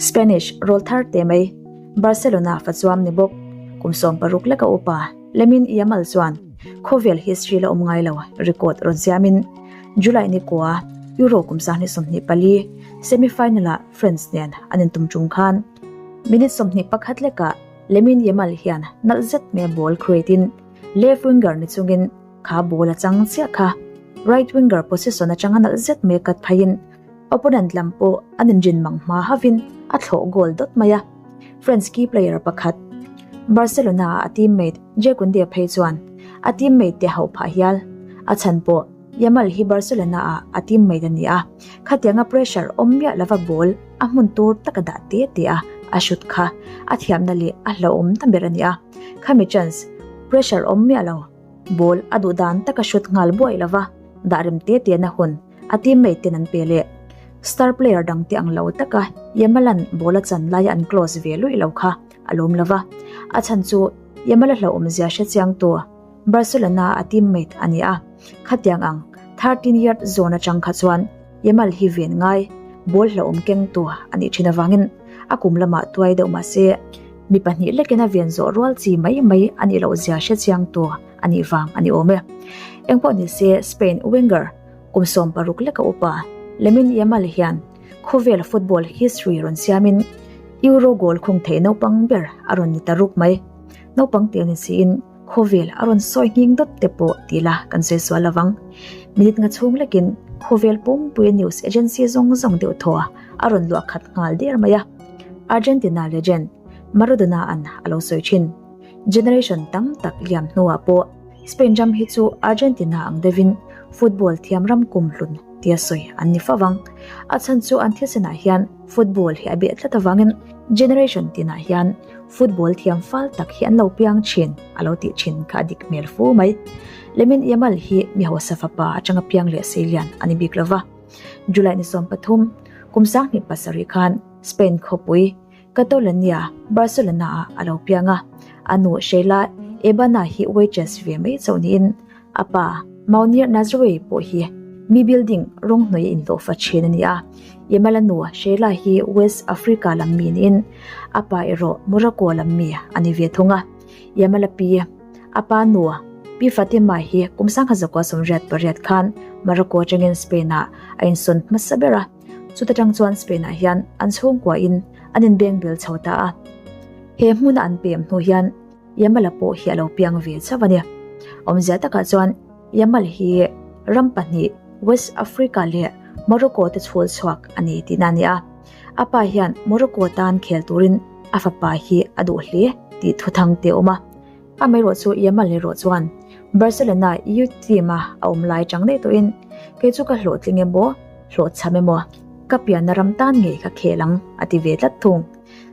Spanish rawlthar te mai Barcelona fachuam ni bawk kum 16 leka upa Lamine Yamal chuan khawvel history la awm ngai lo record rawn siamin July ni kua Euro kum 2024 semi-final ah France nen an intum tum khan minute 21 lekah Lamine Yamal hian nalh zet mai ball create in left winger ni chungin kha ball a chang chiah kha right winger position atanga nalh zet mai cut pheiin Opponent lam pawh an inrin mang hma havin a thlawh goal dawt mai a. French key player pakhat Barcelona a teammate Jay Kounde phei chuan a teammate te hauh phah hial. A chhan pawh Yamal hi Barcelona ah a teammate a ni a, khatianga pressure awm miah lova ball a hmun tur taka dah te te a a shoot kha a thiamna leh a hlauhawm ta ber a ni a. Khami chance pressure awm miah lo ball a duh dan taka shoot nghal buai lova dah rem te te na hun A teammate ten an pe leh. Star player dang te ang lo taka Yamalan ball a chan laia an close ve luih lo kha a lawm lo va. A chhan chu Yamala hlauhawmzia hre chiang tu Barcelona a teammate a ni a. Khatiang ang 13 yard zone atang kha chuan Yamal hi ven ngai ball hlauhawm keng tu a nih thin avangin a kum lamah tuai deuh mahse mi pahnih lekin a ven zawh rual chi mai mai a nih loh zia hre chiang tu a nih vang a ni awm e. Engpawh nise Spain winger Kum 16 leka upa Lamine Yamal hian khawvel football history rawn siamin Euro goal khung thei naupang ber a rawn ni ta ruk mai. Naupang te ni siin khawvel a rawn sawi nghing dawt te pawh ti la kan sawi sual lovang. Minute nga chhung lekin khawvel pumpui news agency zawng zawng deuh thaw a rawn luah khat nghal der mai a. Argentina legend Maradona an a lo sawi thin. Generation tam tak liam hnuah pawh Spain ram hi chu Argentina ang deuhin football thiam ram kum hlun tia sawi an ni fo ang. A chhan chu an thisenah hian football hi a beh tlat avangin generation tinah hian football thiam fal tak hi an lo piang thin a lo tih thin kha a dik hmel fu mai. Lamine Yamal hi mi hausa fapa atanga piang leh seilian a ni bik lova. July ni 13, kum 2007 khan Spain khawpui Catalonia, Barcelona ah a lo piang a, a nu Sheila Ebana hi waitress ve mai chauh niin a pa Mounir Nazraoui pawh hi mi building rawng hnuaia inhlawhfa thin a ni a. Yamal-a nu Sheila hi West Africa lam mi niin a pa erawh Morocco lam mi a ni ve thung a. Yamal-a pi, a pa nu Pi Fatima hi kum 1988 khan Morocco atangin Spain-ah a insawn hmasa ber a. Chuta tang chuan Spain-ah hian an chhungkuain an inbeng bel chho ta a. He hmuna an pem hnu hian Yamal-a pawh hi a lo piang ve chauh a ni. Awmzia takah chuan Yamal hi ram pahnih West Africa leh Morocco te chhul chhuak a ni tihna a ni a. A pa hian Morocco tan khel turin a fapa hi a duh hle tih thuthang te a awm a. Amaherawh chu Yamal erawh chuan Barcelona youth team-a a awm lai chang daih tawhin kei chu ka hlawhtling emaw, hlawhchham emaw, ka pianna ram tan ngei ka khel ang a ti ve tlat thung.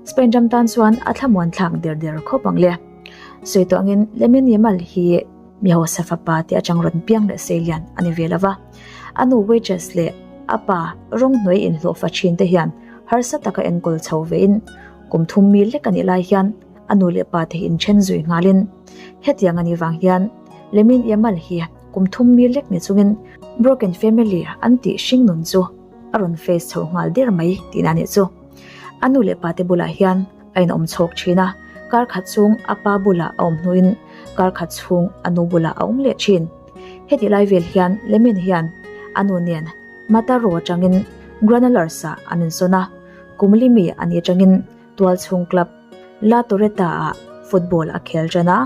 Spain ram tan chuan a thlamuan thlak der der khawp ang le. Sawi tawh angin Lamine Yamal hi mi hausa fapa te atang rawn piang leh seilian a ni ve lova. A nu waitress leh a pa rawng hnuai inhlawhfa thin te hian harsa taka enkawl chho vein kum thum mi lek a nih lai hian a nu leh pa te in then zui nghalin hetiang a nih vang hian Lamine Yamal hi kum thum mi lek ni chungin broken family an tih hring nun chu a rawn face chho nghal der mai tihna a nih chu. A nu leh pa te bulah hian a inawm chhawk thin a, kar khat chhung a pa bulah a awm hnuin kar khat chhung a nu bulah a awm leh thin. Hetih lai vel hian Lamine hian a nu nen Mataró atangin Granollers ah an insawn a, kum li mi a nih atangin Tualchhung club La Torreta ah football a khel tan a,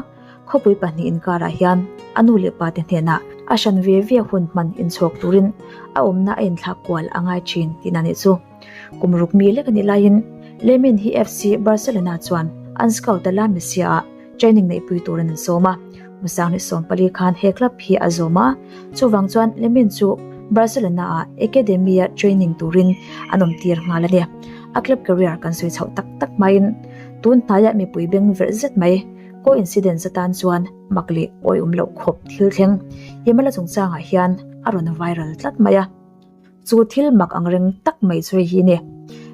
khawpui pahnih inkarah hian a nu leh pa te hnenah a hran ve ve hun hman inchhawk turin a awmna a inthlak kual a ngai thin tihna nih chu. Kum ruk mi lek a nih laiin Lamine hi FC Barcelona chuan an scout a La Masia ah training neihpui turin an sawm a, Musang ni 14 khan he club hi a zawm a, chuvang chuan Lamine chu Barcelona ah academy a training turin an awm tir nghal a ni. A club career kan sawi chhoh tak tak hmain tun hnaiah mipui beng verh zet mai coincidence atan chuan mak leh awihawm loh khawp thil thleng Himala chungchangah hian a rawn viral tlat mai a. Chu thil mak ang reng tak mai chu hei hi a ni.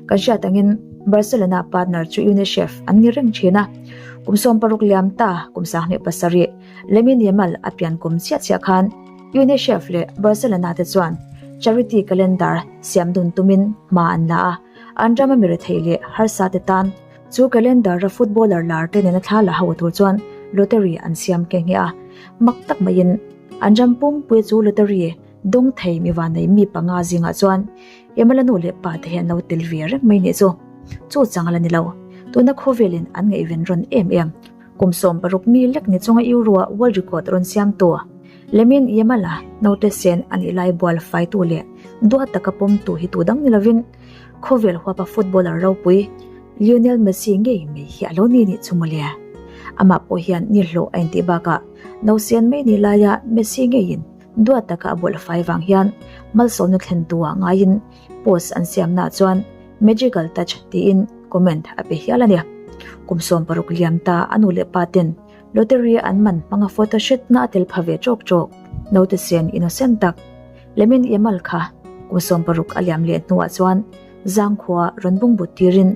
Kan hriat angin Barcelona partner chu UNICEF an ni reng thin a. Kum 16 liam ta kum 27 Lamine Yamal a pian kum chiah chiah khan UNICEF leh Barcelona te chuan charity calendar siam dun tumin hma an la a. An rama mi rethei leh harsa te tan chu calendar a footballer lar te nena thla la ho tur chuan lottery an siam nghe nghe a. Mak tak maiin an ram pumpui chu lottery dawng thei mi vannei mi panga zingah chuan Yamala nu leh pa te hi an lo tel ve reng mai nih chu. Chu chang a la ni lo. Tuna khawvelin an ngaihven rawn em em. Kum 60 mi lek ni chunga Euro-a world record rawn siamtu Lamine Yamal-a naute sen a nih lai bual faitu leh duat taka pawmtu hi tu dang ni lovin khawvel huapa footballer ropui Lionel Messi ngei mai hi a lo ni nih chu mawle. Amah pawh hian ni hlawh a intih bakah nausen mai nih laia Messi ngeiin duat taka a bual fai vang hian malsawmna thlentu ah ngaiin post an siamnaah chuan magical touch tiin comment a pe hial a ni. Kum 60 liam ta a nu leh pa ten lottery an man hmanga photo shoot na a tel pha ve tawk tawk. Naute sen innocent tak Lamine Yamal kha kum 60 a liam leh hnuah chuan zangkhua rawn bungbut tirin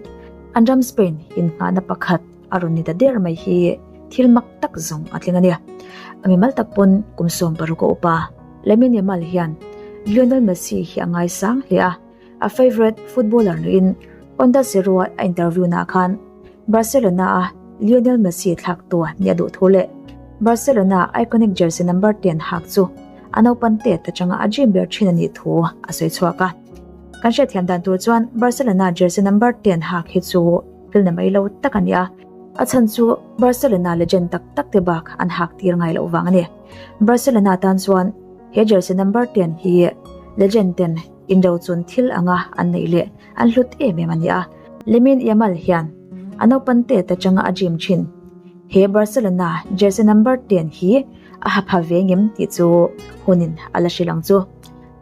an ram Spain innghahna pakhat a rawn ni ta der mai hi thil mak tak zawng a tling a ni. A mimal tak pawn kum 60 a upa Lamine Yamal hian Lionel Messi hi a ngaisang hle a. A favourite footballer niin Onda Cero-a a interview naah khan Barcelona-a Lionel Messi thlaktu nih a duh thu leh Barcelona iconic jersey number 10 hak chu a naupan tet atanga a dream ber thin a nih thu a sawi chhuak a. Kan hriatthiam dan tur chuan Barcelona jersey number 10 hak hi chu thil na mai lo tak a ni a, a chhan chu Barcelona legend tak tak te bak an hak tir ngai loh vang a ni. Barcelona tan chuan he jersey number 10 hi legend ten Inrochun thil anga an neih leh an hlut em em a ni a. Lamine Yamal hian a naupan tet atanga a dream thin. He Barcelona jersey number 10 hi a ha pha ve ngem tih chu hunin a la hrilh ang chu.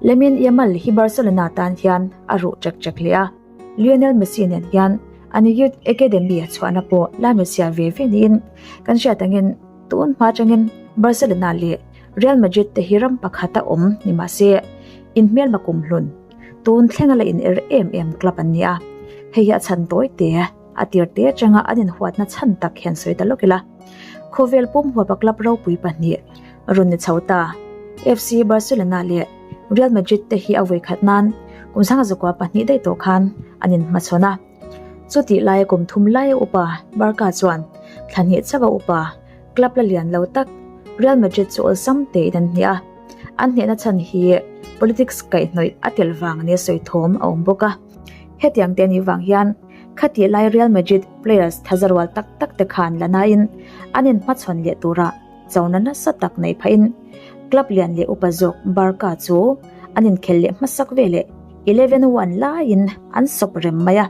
Lamine Yamal hi Barcelona tan hian a ruh chek chek hle a. Lionel Messi nen hian an youth academy chhuahna pawh La Masia ve ve niin kan hriat angin tun hma atangin Barcelona leh Real Madrid te hi ram pakhata awm ni mah se inhmelma kum hlun tun thlenga la in er em em club an ni a. Hei hi a chhan tawi te a tir te atanga an inhuatna chhan tak hian sawi ta lawk ila. Khawvel pum huapa club ropui pahnih rawn ni chho ta FC Barcelona leh Real Madrid te hi a vawi khat nan kum sanga zakua pahnih daih tawh khan an inhmachhawn a. Chutih laia kum thum laia upa Barca chuan thla hnih chauha upa club la lian lo tak Real Madrid chu awlsam tein an hnih a. An hnehna chhan hi politics kaihhnawih a tel vang nia sawi thawm a awm bawk a. Hetiang te anih vang hian khatih lai Real Madrid players thaza rual tak tak te khan la nain an inhmachhawn leh tura chona nasa tak nei phahin club lian leh upa zawk Barca chu an inkhel leh hmasak veleh 11-1 laiin an sawp rem mai a.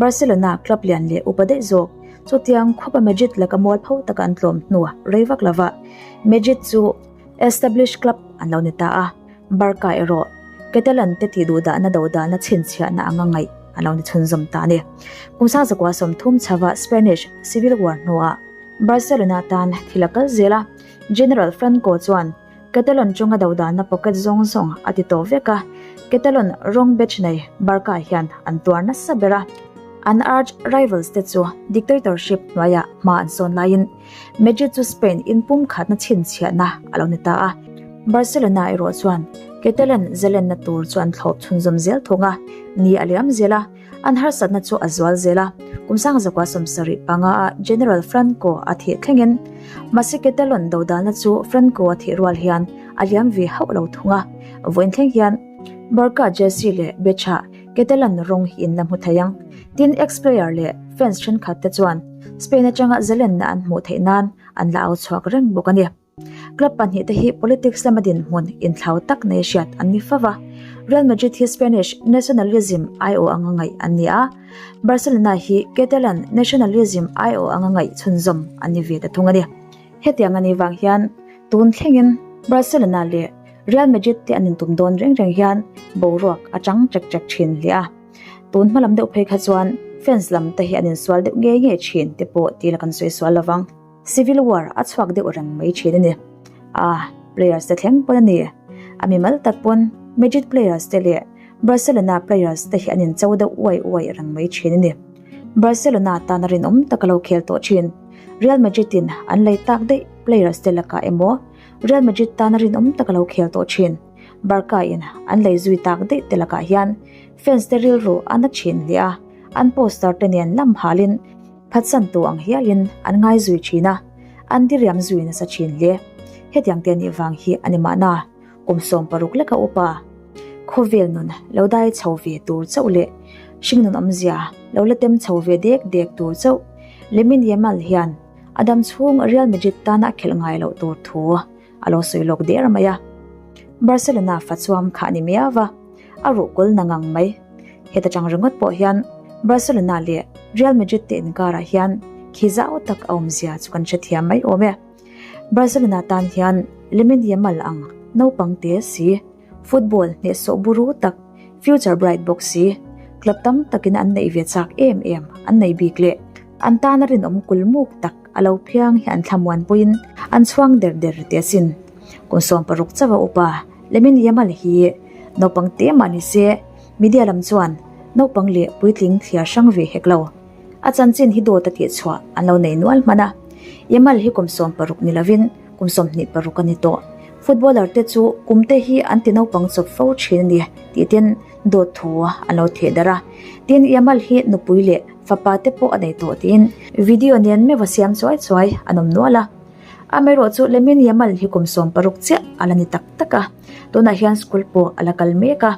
Barcelona club lian leh upa daih zawk chutiang khuapa Madrid laka mualpho taka an tlawm hnu rei vak lova Madrid chu established club an lo ni ta a, Barca erawh Catalan te tih duhdahna dodalna chhinchhiahna anga ngaih an lo ni chhunzawm ta a ni. Kum 1930 chhava Spanish Civil War hnuah Barcelona tan thil a kal zel a, General Franco chuan Catalan chunga dodalna pocket zawng zawng a ti tawh vek a, Catalan rawng batch nei Barca hian an tuar nasa ber a. An arch rivals te chu dictatorship hnuaiah hma an sawn laiin Madrid chu Spain inpumkhatna chhinchhiahna a lo ni ta a. Barcelona erawh chuan Catalan zalenna tur chu an thlawp chhunzawm zel thung a, ni a liam zel a, an harsatna chu a zual zel a. Kum 1975 a General Franco a thih thlengin mahse Catalan dodalna chu Franco a thih rual hian a liam ve hauh lo thung a. Vawiin thleng hian Barca jersey leh Becha Catalan rawng hi in la hmu thei ang. Tin, ex-player leh fans thenkhat te chuan Spain atanga zalenna an hmuh theih nan an la au chhuak reng bawk a ni. Club pahnih te hi politics lama dinhmun inthlau tak nei hriat an ni fova. Real Madrid hi Spanish nationalism aiawh anga ngaih an ni a, Barcelona hi Catalan nationalism aiawh anga ngaih chhunzawm an ni ve ta thung a ni. Hetiang a nih vang hian tun thlengin Barcelona leh Real Madrid te an intum dawn reng reng hian boruak a chang chek chek thin hle a. Tun hma lam deuh phei kha chuan fans lam te hi an insual deuh ngei ngei thin te pawh tih la kan sawi sual lovang. Civil War a chhuak deuh reng mai thin a ni. Ah, players te thleng pawn a ni. A mimal tak pawn Madrid players te leh Barcelona players te hi an incho deuh uai uai reng mai thin a ni. Barcelona tana rinawm taka lo khel tawh thin Real Madrid in an lei tak daih players te lakah emaw Real Madrid tana rinawm taka lo khel tawh thin. Barca in an lei zui tak daih te lakah hian fans te rilru a na thin hle a, an poster te nen lam halin phatsan tu ang hialin an ngai zui thin a, an diriam zui nasa thin hle. Hetiang te nih vang hi a ni mahna kum 16 leka upa khawvel nun lo dai chho ve tur chauh leh hringnun awmzia lo la tem chho ve dek dek tur chauh Lamine Yamal hian a dam chhung Real Madrid tana a khelh ngai loh tur thu a lo sawi lawk der mai a. Barcelona fa chuam kha a ni miau va, a ruhkawl na ngang mai. Heta tang ringawt pawh hian Barcelona leh Real Madrid te inkarah hian khi zau tak a awmzia chu kan hrethiam mai awm e. Barcelona tan hian Lamine Yamal ang naupang te si, football hnehsawh buru tak, future bright bawk si, club tam takin an neih ve chak em em an nei bik leh an tana rinawm kulmuk tak a lo phiang hi an thlamuan puiin an chhuang der der teh asin. Kum 16 chauha upa Lamine Yamal hi naupang te mah ni se media lam chuan naupang leh puitling thliar hrang ve hek lo. A chanchin hi dawt a tihchhuah an lo nei nual hman a. Yamal hi kum 16 ni lovin kum 26 a ni tawh. Footballer te chu kum te hi an ti naupang chawp fo thin a ni tih ten dawt thu an lo theh darh a. Tin, Yamal hi nupui leh fapa te pawh a nei tawh tiin video nen meuh a siam chuai chuai an awm nual a. Amaherawh chu Lamine Yamal hi kum 16 chiah a la ni tak tak a, tunah hian school pawh a la kal mek a.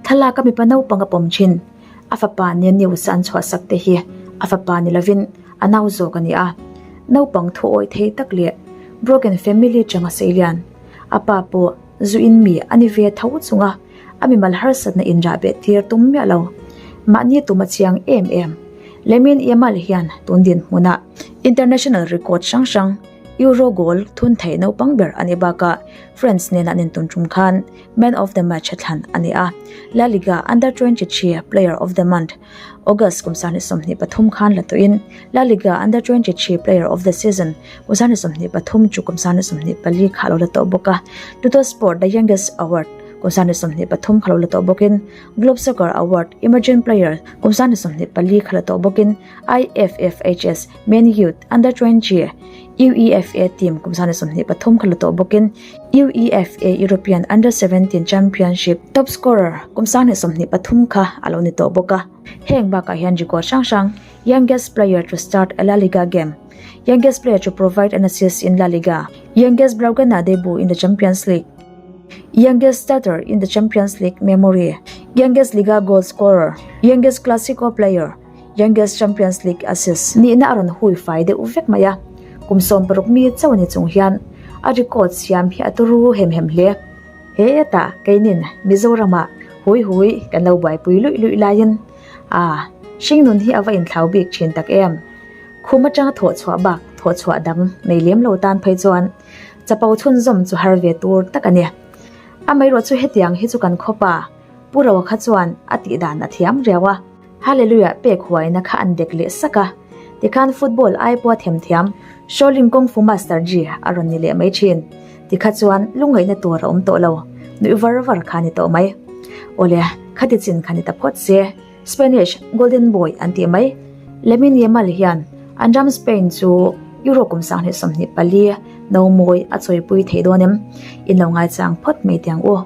Thlalak a mipa naupang a pawm thin. A fapa nen news an chhuahsak te hi a fapa ni lovin a nau zawk a ni a. Naupang thu awih thei tak leh broken family changa seilian a pa pawh zu in mi a ni ve tho chunga a mimal harsatna inrah beh tir tum miah lo. Mahni tum a chiang em em. Lamine Yamal hian tun dinhmunah international record hrang hrang Euro goal thun thei naupang ber a ni bakah France nena an intun tum khan Man of the Match a thlan a ni a. La Liga Under 23 Player of the Month August kum 2023 khan la tawhin La Liga Under 23 Player of the Season kum 2023 chu kum 2024 kha a lo la tawh bawk a. Tuttosport The Youngest Award kum 2023 kha lo la tawh bawkin Globe Soccer Award Emerging Player kum 2024 kha la tawh bawkin IFFHS Men Youth Under 20 UEFA Team kum 2023 kha la tawh bawkin UEFA European Under 17 Championship top scorer kum 2023 kha a lo ni tawh bawk a. Heng bakah hian record hrang hrang Youngest player to start a La Liga game, Youngest player to provide an assist in La Liga, Youngest Blaugrana debut in the Champions League, Youngest starter in the Champions League memory, Youngest Liga goal scorer, Youngest Clasico player, Youngest Champions League assist nihna a rawn hui fai deuh vek mai a, kum 16 mi chauh a ni chung hian a record siam hi a turu hem hem hle. Hetah keinin Mizoramah hui hui kan lo buaipui luih luih laiin a hringnun hi a va inthlau bik thin tak em. Khum atanga thawh chhuah bak thawh chhuah dang nei lem lo tan phei chuan chapo chhunzawm chu har ve tur tak a ni. Amaherawhchu chu hetiang hi chu kan khawp a, Pu Roa kha chuan a tihdan a thiam riau a. Hallelujah pek huaina kha an dek leh sak a, tikhan football ai pawha themthiam Shaolin Kung Fu Master Ji a rawn ni leh mai thin. Tikha chuan lungngaihna tur a awm tawh lo, nuih var var kha a ni tawh mai. Awle, khati chin kha ni ta phawt se, Spanish Golden Boy an tih mai. Lamine Yamal hian an ram Spain chu Euro kum 2024 no mawi a chawipui thei dawn em? In lo ngaichang phawt mai tiang u.